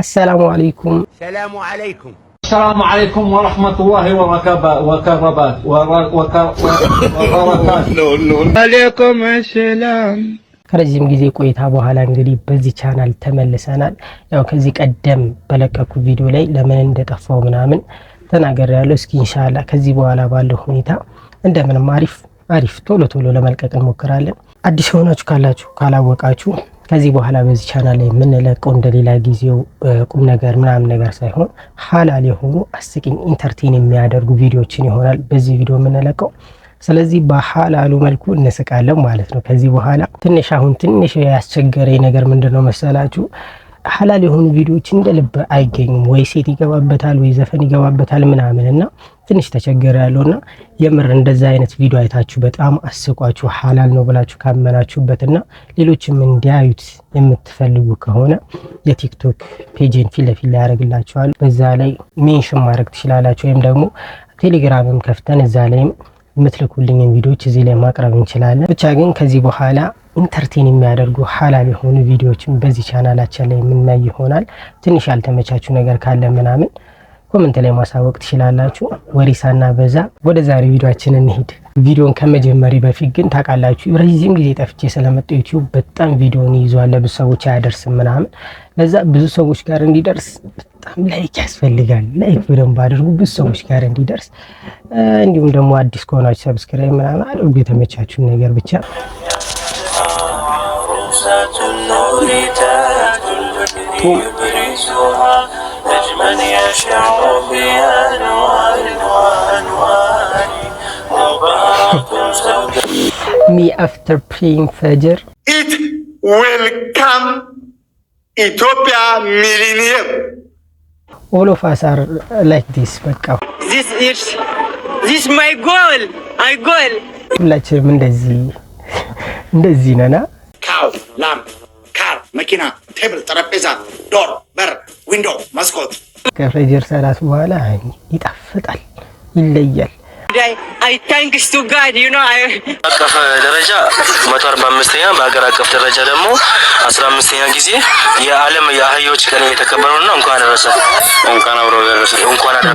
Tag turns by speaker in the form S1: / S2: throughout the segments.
S1: አሰላሙ አለይኩም።
S2: ሰላሙ አለይኩም።
S3: السلام عليكم ورحمة الله وكربات وبركاته.
S4: عليكم السلام.
S1: ከረጅም ጊዜ ቆይታ በኋላ እንግዲህ በዚህ ቻናል ተመልሰናል። ያው ከዚህ ቀደም በለቀኩ ቪዲዮ ላይ ለምን እንደጠፋው ምናምን ተናግሬያለሁ። እስኪ ኢንሻአላህ ከዚህ በኋላ ባለው ሁኔታ እንደምንም አሪፍ አሪፍ ቶሎ ቶሎ ለመልቀቅ እንሞክራለን። አዲስ የሆናችሁ ካላችሁ፣ ካላወቃችሁ፣ ከዚህ በኋላ በዚህ ቻናል ላይ የምንለቀው እንደሌላ ጊዜው ቁም ነገር ምናምን ነገር ሳይሆን ሀላል የሆኑ አስቂኝ entertain የሚያደርጉ ቪዲዮዎችን ይሆናል በዚህ ቪዲዮ የምንለቀው። ስለዚህ በሀላሉ መልኩ እንስቃለን ማለት ነው። ከዚህ በኋላ ትንሽ አሁን ትንሽ ያስቸገረኝ ነገር ምንድን ነው መሰላችሁ? ሀላል የሆኑ ቪዲዮዎች እንደ ልብ አይገኙም። ወይ ሴት ይገባበታል፣ ወይ ዘፈን ይገባበታል ምናምን እና ትንሽ ተቸግሬያለሁ እና የምር እንደዛ አይነት ቪዲዮ አይታችሁ በጣም አስቋችሁ ሀላል ነው ብላችሁ ካመናችሁበት እና ሌሎችም እንዲያዩት የምትፈልጉ ከሆነ የቲክቶክ page ን ፊት ለፊት ላይ ያደርግላችኋል። በዛ ላይ mention ማድረግ ትችላላችሁ። ወይም ደግሞ ቴሌግራምም ከፍተን እዛ ላይም የምትልኩልኝን ቪዲዮዎች እዚህ ላይ ማቅረብ እንችላለን። ብቻ ግን ከዚህ በኋላ entertain የሚያደርጉ ሀላል የሆኑ ቪዲዮዎችን በዚህ ቻናላችን ላይ የምናይ ይሆናል። ትንሽ ያልተመቻችሁ ነገር ካለ ምናምን comment ላይ ማሳወቅ ትችላላችሁ። ወሬ ሳናበዛ ወደ ዛሬ ቪዲዮአችን እንሂድ። ቪዲዮን ከመጀመሬ በፊት ግን ታውቃላችሁ ረዥም ጊዜ ጠፍቼ ስለመጣሁ ዩቲዩብ በጣም ቪዲዮን ይዟል፣ ለብዙ ሰዎች አያደርስም ምናምን። ለዛ ብዙ ሰዎች ጋር እንዲደርስ በጣም like ያስፈልጋል። Like በደንብ አድርጉ ብዙ ሰዎች ጋር እንዲደርስ። እንዲሁም ደግሞ አዲስ ከሆናችሁ subscribe ምናምን አድርጉ። የተመቻችሁን ነገር ብቻ።
S5: عروسة النور تاج البدر يبرزها نجما يشع بأنوار وأنوار مبارك سوداء.
S1: Me after praying ፈጅር.
S6: It will come Ethiopia millennium.
S1: All of us are like this በቃ።
S7: This is this my goal. My goal.
S1: ሁላችንም እንደዚህ እንደዚህ ነና።
S6: Cow ላም፣ car መኪና፣ table ጠረጴዛ፣ door በር፣ window መስኮት።
S1: ከፈጅር ሰላት በኋላ ይጣፍጣል፣ ይለያል።
S7: I thanks to God. I
S5: አቀፍ ደረጃ 145ኛ፣ በሀገር አቀፍ ደረጃ ደግሞ 15ኛ ጊዜ የዓለም የአህዮች ቀን እየተከበረ ነውና እንኳን አደረሰ። እንኳን አብሮ ደረሰ። እንኳን አደረሰ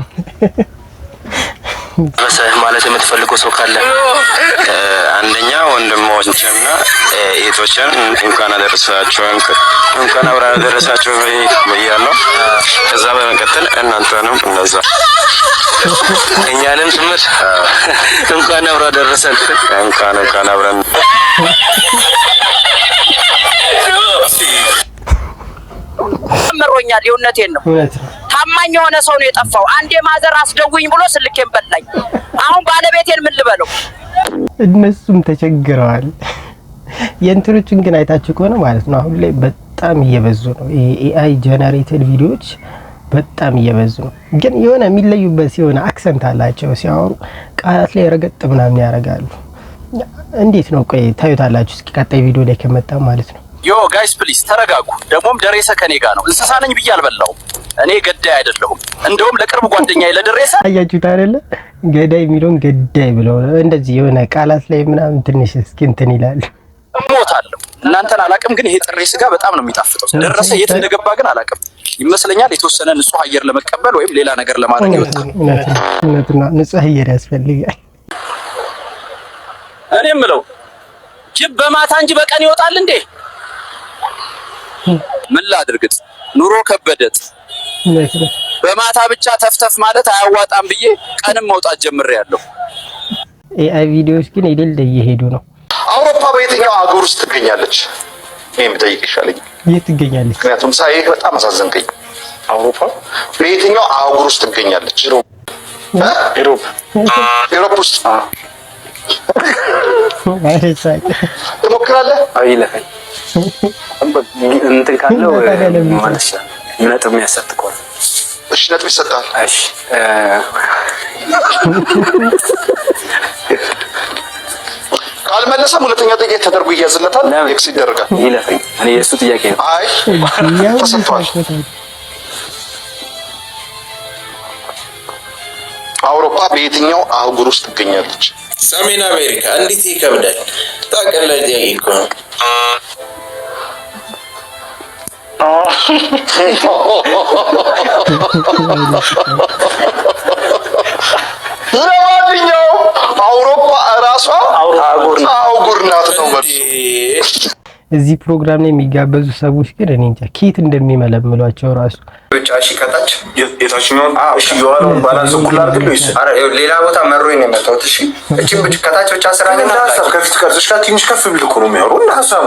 S5: ማለት የምትፈልገው ሰው ካለ?
S8: አንደኛ ወንድሞችና እህቶችን እንኳን አደረሳችሁ፣ እንኳን አብራ አደረሳችሁ ብያለሁ። ከዛ በመቀጠል እናንተንም እንደዛ።
S5: እኛንም ጭምር እንኳን አብሮ አደረሰን።
S8: እንኳን አብረን።
S9: መሮኛል። የእውነቴን ነው።
S1: እውነት ነው።
S9: ታማኝ የሆነ ሰው ነው የጠፋው። አንዴ ማዘር አስደውኝ ብሎ ስልኬን በላኝ። አሁን ባለቤቴን ምን ልበለው?
S1: እነሱም ተቸግረዋል። የእንትኖችን ግን አይታችሁ ከሆነ ማለት ነው አሁን ላይ በጣም እየበዙ ነው። AI generated ቪዲዮዎች በጣም እየበዙ ነው። ግን የሆነ የሚለዩበት የሆነ accent አላቸው። ሲያወሩ ቃላት ላይ ረገጥ ምናምን ያደርጋሉ። እንዴት ነው? ቆይ ታዩታላችሁ። እስኪ ቀጣይ ቪዲዮ ላይ ከመጣ ማለት ነው።
S10: Yo guys, please ተረጋጉ። ደግሞም ደሬሰ ከኔ ጋር ነው። እንስሳ ነኝ ብዬ አልበላውም። እኔ ገዳይ አይደለሁም። እንደውም ለቅርብ ጓደኛዬ ለደሬሰ
S1: አያችሁት አይደለ? ገዳይ የሚለውን ገዳይ ብለው እንደዚህ የሆነ ቃላት ላይ ምናምን ትንሽ እስኪ እንትን ይላል።
S10: እሞታለሁ። እናንተን አላቅም፣ ግን ይሄ ጥሬ ስጋ በጣም ነው የሚጣፍጠው። ደረሰ የት እንደገባ ግን አላቅም። ይመስለኛል የተወሰነ ንጹህ አየር ለመቀበል ወይም ሌላ ነገር ለማድረግ
S1: እውነት
S10: ይወጣል።
S1: ነው፣ እውነት ነው፣ እውነት ነው። ንጹህ አየር ያስፈልጋል።
S10: እኔ የምለው ጅብ በማታ እንጂ በቀን ይወጣል እንዴ? ምን ላድርግጥ? ኑሮ ከበደት።
S1: እውነት ነው።
S10: በማታ ብቻ ተፍተፍ ማለት አያዋጣም ብዬ ቀንም መውጣት ጀምሬያለሁ።
S1: AI ቪዲዮዎች ግን የሌለ እየሄዱ ነው።
S11: አውሮፓ በየትኛው አህጉር ውስጥ ትገኛለች? እኔ የምጠይቅ ይሻለኝ።
S1: የት ትገኛለች?
S11: ምክንያቱም ሳይህ በጣም አሳዘንከኝ። አውሮፓ በየትኛው አህጉር ውስጥ ትገኛለች? Europe። Europe ውስጥ።
S1: አይረሳቅ።
S11: ትሞክራለህ?
S5: ይለፈኝ እንትን ካለው ማለት ይችላል። ነጥብ የሚያሰጥ ከሆነ።
S11: እሺ፣ ነጥብ ይሰጣል።
S5: እሺ።
S11: ካልመለሰም ሁለተኛ ጥያቄ ተደርጎ ይያዝለታል። X ይደረጋል።
S5: ይለፈኝ። እኔ የእሱ ጥያቄ ነው።
S11: አይ፣ ተሰጥቷል። አውሮፓ በየትኛው አህጉር ውስጥ ትገኛለች?
S8: ሰሜን አሜሪካ። እንዴት ይከብዳል? ታቀላል ጥያቄ እኮ ነው።
S11: ለማንኛውም አውሮፓ እራሷ አህጉር ናት ነው መልሱ።
S1: እዚህ ፕሮግራም ላይ የሚጋበዙ ሰዎች ግን እኔ እንጃ ኬት እንደሚመለምሏቸው ራሱ።
S8: ብቻ እሺ፣ ከታች
S11: የታችኛውን፣ እሺ፣ የኋላውን balance እኩል አድርግልህ ወይስ?
S8: ኧረ ይኸው ሌላ ቦታ መሮኝ ነው የመጣሁት። እሺ፣ እቺን ብቻ ከታች ብቻ ስራ።
S11: እንደ ሀሳብ ከፊት ቀርጾች ጋር ትንሽ ከፍ ቢል እኮ ነው የሚያወሩ እንደ ሀሳቡ።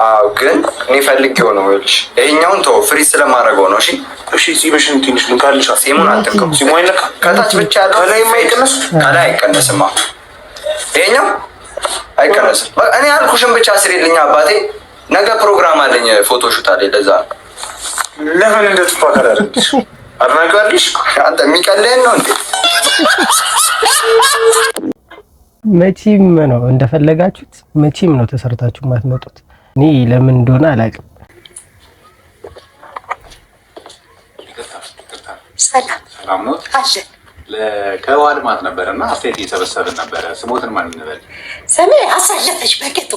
S8: አዎ፣ ግን እኔ ፈልጌው ነው። ይኸውልሽ፣ ይሄኛውን ተወው፣ freeze ስለማደርገው ነው። እሺ።
S11: እሺ፣ ጺምሽን ትንሽ ልንካልሽ።
S8: ጺሙን አትንከው።
S11: ጺሙ አይነካ።
S8: ከታች ብቻ ያለው
S11: ከላይ የማይቀነስ?
S8: ከላይ አይቀነስም። አዎ፣ ይሄኛው አይቀነስም። በቃ እኔ ያልኩሽን ብቻ ስሪልኝ አባቴ። ነገ ፕሮግራም አለኝ፣ photo shoot አለኝ። ለዛ ነው።
S11: ለምን እንደ ቱፓክ አላደረግሽ? አድናቂው አይደለሽ?
S8: አንተ የሚቀልህን ነው እንዴ?
S1: መቼም ነው እንደፈለጋችሁት፣ መቼም ነው ተሰርታችሁ የማትመጡት። እኔ ለምን እንደሆነ አላውቅም።
S2: ሰላም ኖት? ከውሃ ልማት ነበረ እና አስተያየት እየሰበሰብን ነበረ። ስሞትን ማን እንበል?
S12: ስሜ አሰለፈች በቅጡ።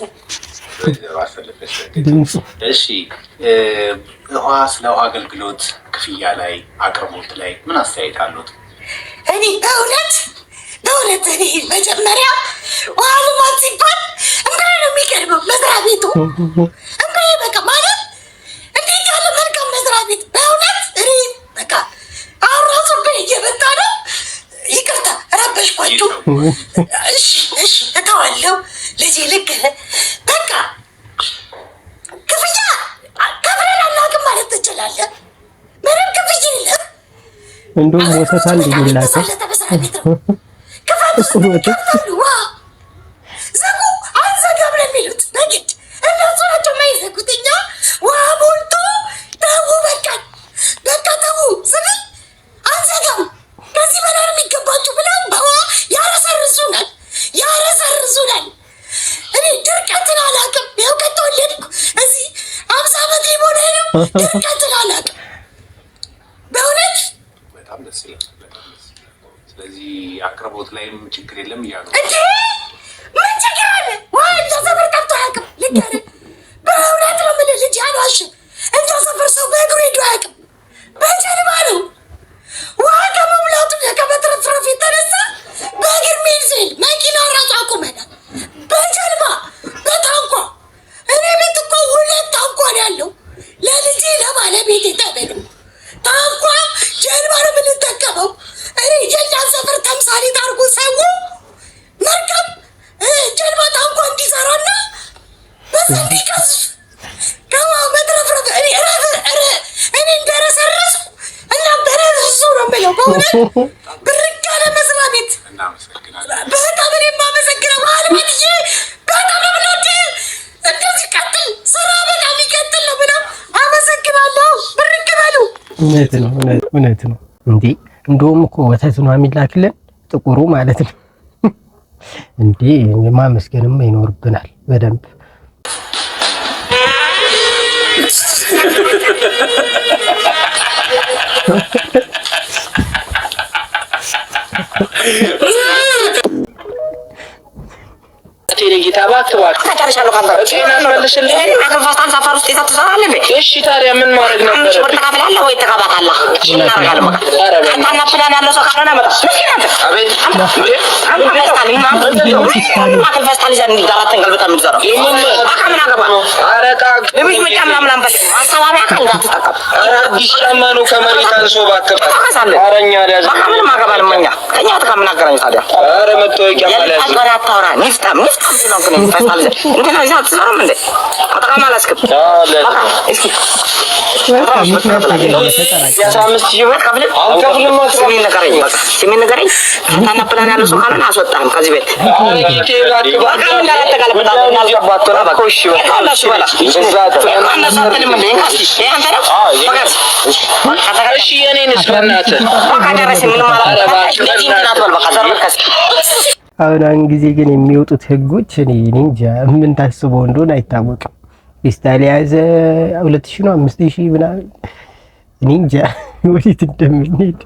S2: ወይዘሮ አሰለፈች በቅጡ።
S1: ድምፁ
S2: እሺ፣ ውሃ ስለ ውሃ አገልግሎት ክፍያ ላይ፣ አቅርቦት ላይ ምን አስተያየት አሉት?
S12: እኔ በእውነት በእውነት እኔ መጀመሪያ ውሃ ልማት ሲባል እንባዬ ነው የሚቀድመው። መስሪያ ቤቱ እንባዬ በቃ ማለት እንዴት ያለ መልካም መስሪያ ቤት፣ በእውነት እኔ በቃ አሁን ራሱ እንባዬ እየመጣ ነው። ይቅርታ ረበሽኳችሁ። እሺ እሺ እተዋለሁ። ልጄ ልክ በቃ ክፍያ ከፍለን አናውቅም ማለት ትችላለህ። ምንም ክፍያ የለም።
S1: እንደውም ወተት አንድ ይላከው።
S12: ክፈቱ፣ ዋ ዝጉ፣ አንዘጋም ነው የሚሉት በግድ፣ እነሱ ናቸው የማይዘጉት። እኛ ውሃ ሞልቶ ተዉ፣ በቃ በቃ ተዉ ስል አንዘጋም፣ ከዚህ በላይ ነው የሚገባችሁ ብለው በውሃ ያረሰርሱናል፣ ያረሰርሱናል። እኔ ድርቀትን አላውቅም። ይኸው ከተወለድኩ እዚህ 50 ዓመት ሊሞላኝ ነው። ድርቀትን አላውቅም በእውነት።
S2: በጣም ደስ ይላል። በጣም ደስ ይላል። ስለዚህ አቅርቦት ላይም ችግር የለም እያሉ
S12: እንዴ፣ ምን ችግር አለ? ውሃ እንደ ሰፈር ጠፍቶ አያውቅም። ልንገርህ፣ በእውነት ነው የምልህ ልጅ አልዋሽም። እንደ ሰፈር ሰው በእግሩ ሄዶ አያውቅም። በጀልባ ነው፣ ውሃ ከመሙላቱ ከመትረፍረፍ የተነሳ በእግር ሚሄድ ሰው የለም። መኪና ራሱ አቁመናል። በጀልባ፣ በታንኳ። እኔ ቤት እኮ ሁለት ታንኳ ነው ያለው፣ ለልጄ ለባለቤቴ ተብሎ ታንኳ፣ ጀልባ ነው የምንጠቀመው። እኔ የእኛን ሰፈር ተምሳሌት አድርጎ ሰው መርከብ፣ ጀልባ፣ ታንኳ እንዲሰራና በዛ እንዲቀዝፍ ከውሃ መትረፍረፍ እኔ እንደረሰረስኩ እናንተ ረስርሱ ነው የምለው። በእውነት ብርቅ ያለ መስሪያ ቤት። በጣም እኔ የማመሰግነው አልሚትዬ፣ በጣም ነው የምንወድህ። እንደዚህ ቀጥል፣ ስራ በጣም ይቀጥል ነው ብለው። አመሰግናለሁ። ብርቅ በሉ።
S1: እውነት ነው፣ እውነት ነው። እንዴ፣ እንደውም እኮ ወተት ነው የሚላክልን፣ ጥቁሩ ማለት ነው። እንዴ፣ ማመስገንም ይኖርብናል በደንብ።
S7: ጌታ እባክህ እባክህ እሺ ታዲያ ምን ማድረግ ነበር? ወይ ተቀባታለህ? እናደርጋለን። በቃ ካርታና ፕላን ያለው ሰው ካልሆነ መጣ ምስኪን አንተ። አመጣ ፌስታል ይዘን አራትን ገልብጠን የምትዘራው በቃ ምን አገባ? ለቤት መጫ ምናምን አንፈልግም። አካባቢ አካል እንዳትጠቀም። አዲስ ጫማ ነው ከመሬት አንሶ እባክህ። ኧረ እኛ አልያዝንም። በቃ ምንም አገባንም እኛ ከእኛ ጋር ምን አገናኝ ታዲያ? ኧረ መታወቂያ አልያዝንም። ወሬ አታውራ። ንፍጣም ንፍጣም ስለሆንክ ነው ፌስታል ይዘህ እንትን ይዘህ አትሰራም እንዴ? አጠቃም አላስክም። በቃ እስኪ 15,000 ብር ከፍልም ስሜን ንገረኝ። በቃ ስሜን ንገረኝ። ካርታና ፕላን ያለው ሰው ካልሆነ አስወጣህም ከዚህ ቤት። በቃ ምን እንዳላጠቃለበት በቃ እነሱ በላ እነሱ አትልም እንዴ? እንካ እስኪ ይሄ አንተ ነው። በቃ እሺ የኔንስ በእናትህ በቃ ጨረስን። ምንም አላልኩም። እንደዚህ እንትን አትበል። በቃ ዘር በል ከዚህ።
S1: አሁን አሁን ጊዜ ግን የሚወጡት ህጎች እኔ እንጃ ምን ታስበው እንደሆነ አይታወቅም። ፌስታል የያዘ 2000 ነው 5000 ምናምን፣ እኔ እንጃ ወዴት እንደምንሄድ።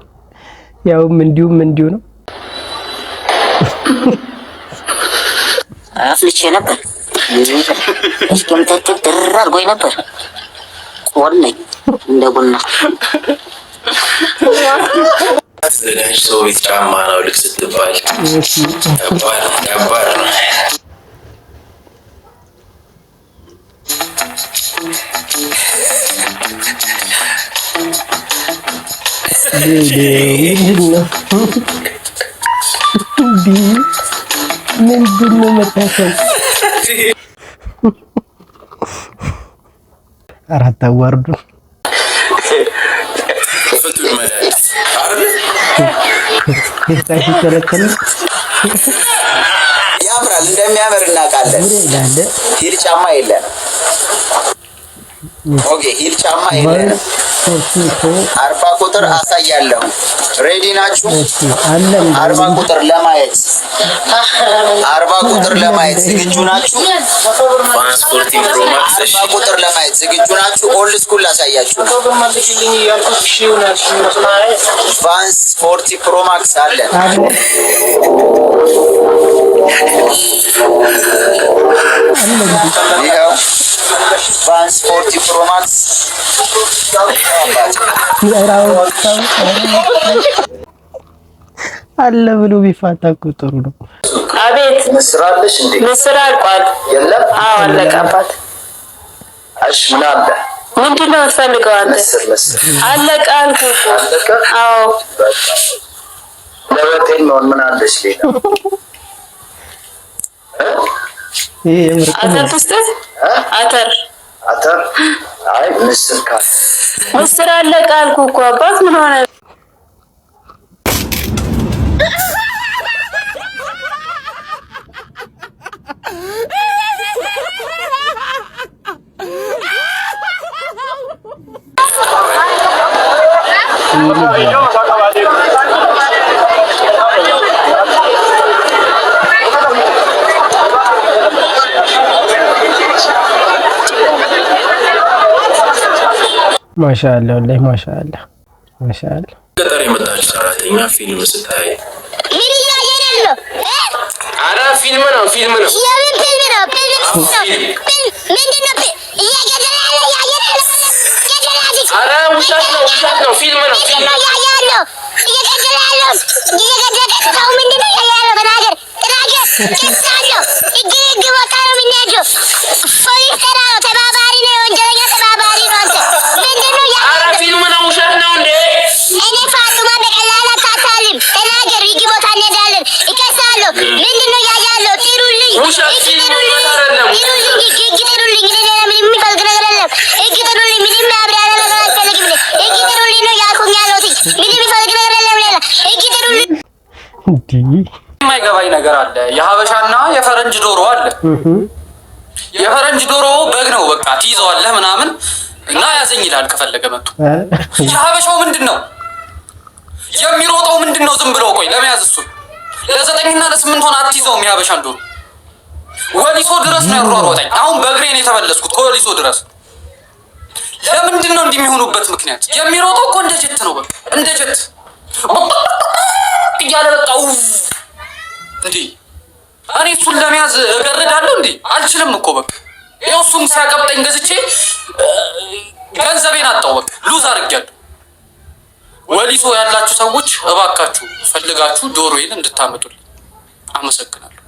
S1: ያውም እንዲሁም እንዲሁ ነው።
S9: አፍልቼ ነበር። እስኪምተትል ድር አድርጎኝ ነበር። ቆለኝ።
S7: እንደ ቡና።
S5: ሰው ቤት ጫማ ነው ልክ ስትባል ከባድ ከባድ ነው።
S1: ምንድን ነው? ምንድን ነው መታሰብ? አራት አዋርዱ።
S5: ፍቱን መድኃኒት አይደል?
S1: ደስታ ሲከለከል
S8: ያምራል፣ እንደሚያምር እናውቃለን።
S1: ይላል።
S8: Heel ጫማ የለንም። Okay፣ heel ጫማ የለንም። 40 ቁጥር አሳያለሁ። Ready ናችሁ?
S1: አለን።
S8: 40 ቁጥር ለማየት፣ 40 ቁጥር ለማየት ዝግጁ ናችሁ?
S5: Vans 14 Pro Max። እሺ።
S8: 40 ቁጥር ለማየት ዝግጁ ናችሁ? Old school ላሳያችሁ ነው። Vans 14 Pro Max አለን።
S1: አለ።
S8: ይኸው Vans 14 Pro Max።
S1: ኧረ አወጣው አለ ብሎ ቢፋታ እኮ ጥሩ ነው።
S7: አቤት።
S8: ምስር አለሽ እንዴ?
S7: ምስር አልቋል።
S8: የለም።
S7: አዎ፣ አለቀ አባት።
S8: እሺ፣ ምን አለ?
S7: ምንድን ነው የምትፈልገው አንተ?
S8: ምስር፣ ምስር።
S7: አለቀ አልኩህ እኮ።
S8: አለቀ?
S7: አዎ።
S8: ለሆቴል ነው። ምን አለሽ ሌላ?
S1: ይሄ የምር
S7: አተር ትስጥህ? አተር።
S8: አተር? አይ፣ ምስር ካለ።
S7: ምስር አለቀ አልኩህ እኮ አባት፣ ምን ሆነ?
S1: ማሻአላ፣ ወላሂ ማሻአላ፣ ማሻአላ።
S5: ገጠር የመጣች ሰራተኛ ፊልም ስታይ
S12: ምን እያየን ያለው?
S5: አረ ፊልም ነው፣ ፊልም ነው።
S12: የምን ፊልም ነው? ፊልም ነው? ምንድን ነው? እየገደለ ያለ እያየን ያለ ገደለ።
S5: አረ ውሸት ነው፣ ውሸት ነው፣ ፊልም ነው።
S12: ምንድን ነው እያየ ያለው? እየገደለ ያለው፣ እየገደለ ሰው ምንድን ነው እያየ ያለው? ተናገር፣ ተናገር። ቄሳለሁ። ህግ ህግ ቦታ ነው የምንሄደው። ፖሊስ ተራ ነው፣ ተባባሪ ነው፣ የወንጀለኛ ተባባሪ ነው። አንተ ምንድን ነው እያየ
S5: አረ ፊልም ነው፣ ውሸት ነው እንዴ?
S12: እኔ ፋጡማ በቀላል አታታልም። ተናገር። ህግ ቦታ እንሄዳለን። እከሳለሁ። ምንድን ነው እያየ ያለው? ጥሩልኝ፣
S5: ውሸት
S12: ህግ
S5: ፊልም
S12: ጥሩልኝ፣
S5: አይደለም።
S12: ጥሩልኝ፣ ህግ ህግ ጥሩልኝ። እኔ ሌላ ምንም የሚፈልግ ነገር የለም። ህግ ጥሩልኝ። ምንም ማብራሪያ ነገር አልፈልግም። እኔ ህግ ጥሩልኝ ነው ያልኩኝ ያለሁት። ምንም የሚፈልግ ነገር የለም ሌላ። ህግ ጥሩልኝ።
S1: እንዲህ
S10: የማይገባኝ ነገር አለ። የሀበሻና የፈረንጅ ዶሮ አለ። የፈረንጅ ዶሮ በግ ነው፣ በቃ ትይዘዋለህ ምናምን እና ያዘኝ ይላል ከፈለገ መጥቶ። የሀበሻው ምንድን ነው የሚሮጠው? ምንድን ነው ዝም ብሎ? ቆይ ለመያዝ እሱን ለ9ና ለ8 ሆነ አትይዘውም። የሀበሻን ዶሮ ወሊሶ ድረስ ነው ያሯሯጠኝ። አሁን በእግሬ ነው የተመለስኩት ከወሊሶ ድረስ። ለምንድን ነው እንዲህ የሚሆኑበት ምክንያት? የሚሮጠው እኮ እንደ ጀት ነው፣ በቃ እንደ ጀት እያለ በቃ ውፍ እንዴ! እኔ እሱን ለመያዝ እገርዳለሁ እንዴ? አልችልም እኮ። በቃ ይኸው እሱም ሲያቀብጠኝ ገዝቼ ገንዘቤን አጣው። በቃ lose አድርጌያለሁ። ወሊሶ ያላችሁ ሰዎች እባካችሁ ፈልጋችሁ ዶሮዬን እንድታመጡልኝ አመሰግናለሁ።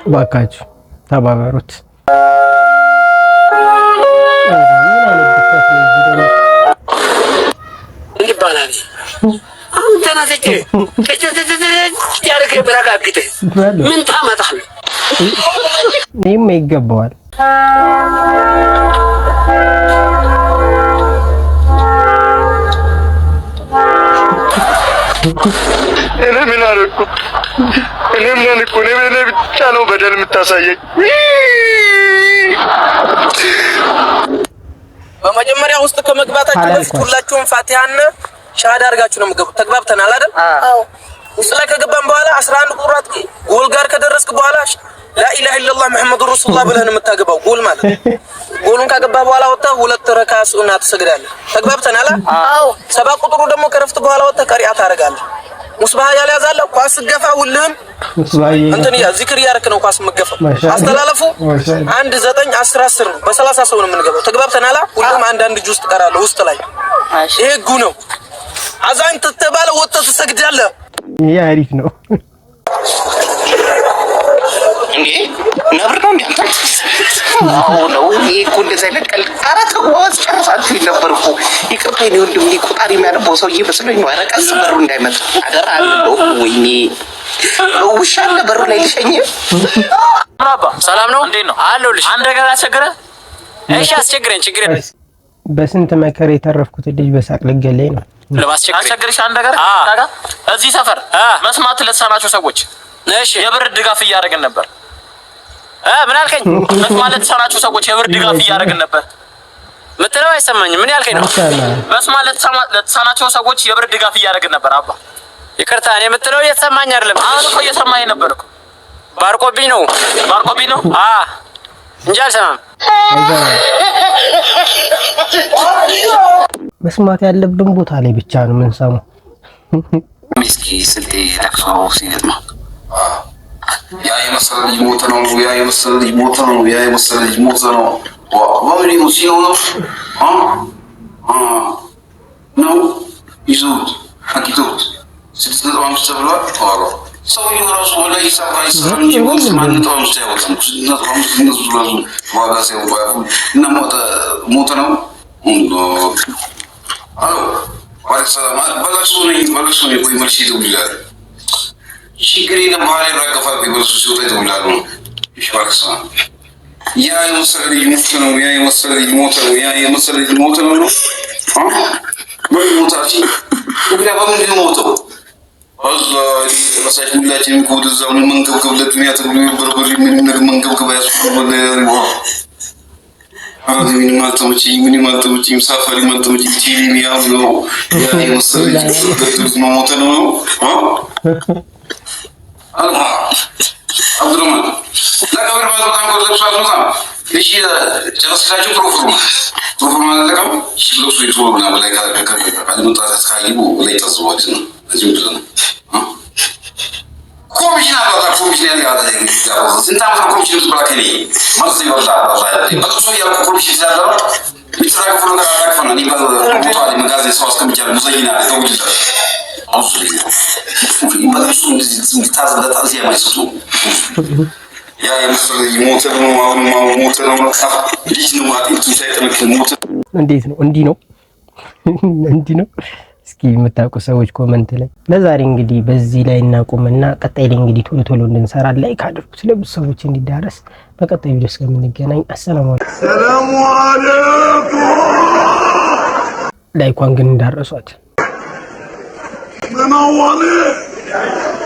S1: እባካችሁ ተባበሩት። ምን አይነት ድፍረት ነው እዚህ ደግሞ?
S7: ይባላል። አሁን ተነስቼ ያደርግ ብረጋግጥህ ምን ታመጣለህ?
S1: ይህም ይገባዋል።
S4: እኔ ምን አደረኩ? እኔ ምን አደረኩ? እኔ እኔ ብቻ ነው በደል የምታሳየኝ።
S13: በመጀመሪያ ውስጥ ከመግባታችሁ በፊት ሁላችሁም ፋቲሃና ሻሃዳ አድርጋችሁ ነው የምትገቡት። ተግባብተናል አይደል? አዎ። ውስጥ ላይ ከገባን በኋላ 11 ቁራት ጎል ጋር ከደረስክ በኋላ ላኢላሃ ኢለላህ መሐመዱ ረሱሉላህ ብለህ ነው የምታገባው። ጎል ማለት ነው። ጎሉን ካገባ በኋላ ወጥተህ ሁለት ረካ ሱና ትሰግዳለህ። ተግባብተናል? አዎ። 7 ቁጥሩ ደግሞ ከረፍት በኋላ ወጥተህ ቀሪአ ታደርጋለህ። ሙስባህ ያልያዘ አለ። ኳስ ስገፋ ሁልህም እንትን እያ ዚክር እያደረክ ነው ኳስ የምገፋው። አስተላለፉ 1 9 10 10 ነው። በ30 ሰው ነው የምንገባው። ተግባብተናል። ሁሉም አንዳንድ እጅ ውስጥ እቀራለሁ ውስጥ ላይ። ይሄ ህጉ ነው። አዛን ተተባለ ወጥተህ ትሰግዳለህ።
S1: ይሄ አሪፍ ነው።
S7: እንዴ ነብር ነው እንዴ አንተ? አዎ ነው። ይሄ እኮ እንደዚህ አይነት ቀልድ። ኧረ ተው አስጨርሳችሁኝ ነበር እኮ። ይቅርታ የእኔ ወንድም፣ እኔ ቆጣሪ የሚያነባው ሰውዬ መስሎኝ ነው። ኧረ ቀስ በሩ እንዳይመጣ አደራ አለው። ወይኔ ውሻ አለ በሩ ላይ ልሸኝ።
S10: አባ ሰላም ነው? እንዴት ነው? አለሁልሽ። አንድ ነገር አስቸግረህ? እሺ አስቸግረኝ፣ ችግር የለም።
S1: በስንት መከራ የተረፍኩት ልጅ በሳቅ ልገለኝ ነው።
S10: አስቸግርሽ አንድ ነገር እዚህ ሰፈር መስማት ለተሳናቸው ሰዎች እሺ የብር ድጋፍ እያደረግን ነበር። ምን አልከኝ? መስማት ለተሳናቸው ሰዎች የብር ድጋፍ እያደረግን ነበር ምትለው አይሰማኝም። ምን ያልከኝ ነው? መስማት ለተሳናቸው ሰዎች የብር ድጋፍ እያደረግን ነበር። አባ ይቅርታ፣ እኔ የምትለው እየተሰማኝ አይደለም። አሁን እኮ እየሰማኝ ነበር እኮ። ባርቆብኝ ነው፣ ባርቆብኝ ነው እንጂ አልሰማም።
S1: መስማት ያለብን ቦታ ላይ ብቻ ነው የምንሰማው።
S7: እስኪ ስልጤ ለቅሶ ሲገጥመው
S11: ያ የመሰለ ልጅ ሞተ ነው። ያ የመሰለ ልጅ ሞተ ነው። ያ የመሰለ ልጅ ሞተ ነው። በምን ነው ሲኖ ነው ነው ይዞት አቂቶት 6.5 ተብሏል። ሰውዬው ራሱ ወላሂ ሂሳብ አይሰራም እንጂ 1.5 አይወጣም። 6.5 እነሱ ራሱ ዋጋ ሲያወጡ አያውቁም። እና ሞተ ነው። አሎ በለቅሶ ነኝ፣ በለቅሶ ነኝ። ቆይ መልሼ እደውልልሃለሁ። ችግር የለም። በኋላ ይራገፋል። በለቅሶ ሲወጣ ይደውልልሃለሁ። እሺ እባክህ ስማ። ያ የመሰለ ልጅ ሞተ ነው። ያ የመሰለ ልጅ ሞተ ነው። ያ የመሰለ ልጅ ሞተ ነው። በምን ሞታችን? በምንድን ነው ሞተው? አላህ መሳች ሁላችንም እኮ ወደዛው ነው መንገብገብ ለዱንያ ተብሎ በርበሬ ምን ነገር መንገብገብ አያስፈልግም። ምንም አልተመቸኝም፣ ምንም አልተመቸኝም፣ ሳፋሪም አልተመቸኝም። ቲቪም ያው ነው። ያ የመሰለ ልጅ ነው ሞተ ነው ነው አብዱረህማን ለቀብር ባልወጣም እኮ ለቅሶ አትወጣም። እሺ ጨረስላችሁ? ፕሮፎርማ ፕሮፎርማ አላለቀም። እሺ ለቅሶ ይቶሎ ምናምን ላይ ካለመምጣት ካዩ ላይ ታዘዋል ነው እዚህ ምንድን ነው ኮሚሽን አባታ ኮሚሽን ያለ ስንት ዓመት ነው ኮሚሽን የምትበላ? ከእኔ መርዝ ይበላ በለቅሶ እያልኩ ኮሚሽን ስላለ የሚተራገፉ ነገር አራግፈና እኔ ቦታ ላይ መጋዘን ሰው አስቀምጫለሁ። ሙዘይና ደውልለት በለቅሶ እንደዚህ ለታዚያ የማይሰጡ ያ የመሰለ ልጅ ሞተ ነው። አሁንም ሞተ ነው። ልጅ ነው አጥንቱ ሳይጠነክር ሞተ።
S1: እንዴት ነው? እንዲህ ነው፣ እንዲህ ነው። እስኪ የምታውቁ ሰዎች comment ላይ። ለዛሬ እንግዲህ በዚህ ላይ እናቁምና ቀጣይ ላይ እንግዲህ ቶሎ ቶሎ እንድንሰራ like አድርጉት ለብዙ ሰዎች እንዲዳረስ። በቀጣይ ቪዲዮ እስከምንገናኝ አሰላሙ አለይኩም። ላይኳን ግን እንዳረሷት።
S4: منورين.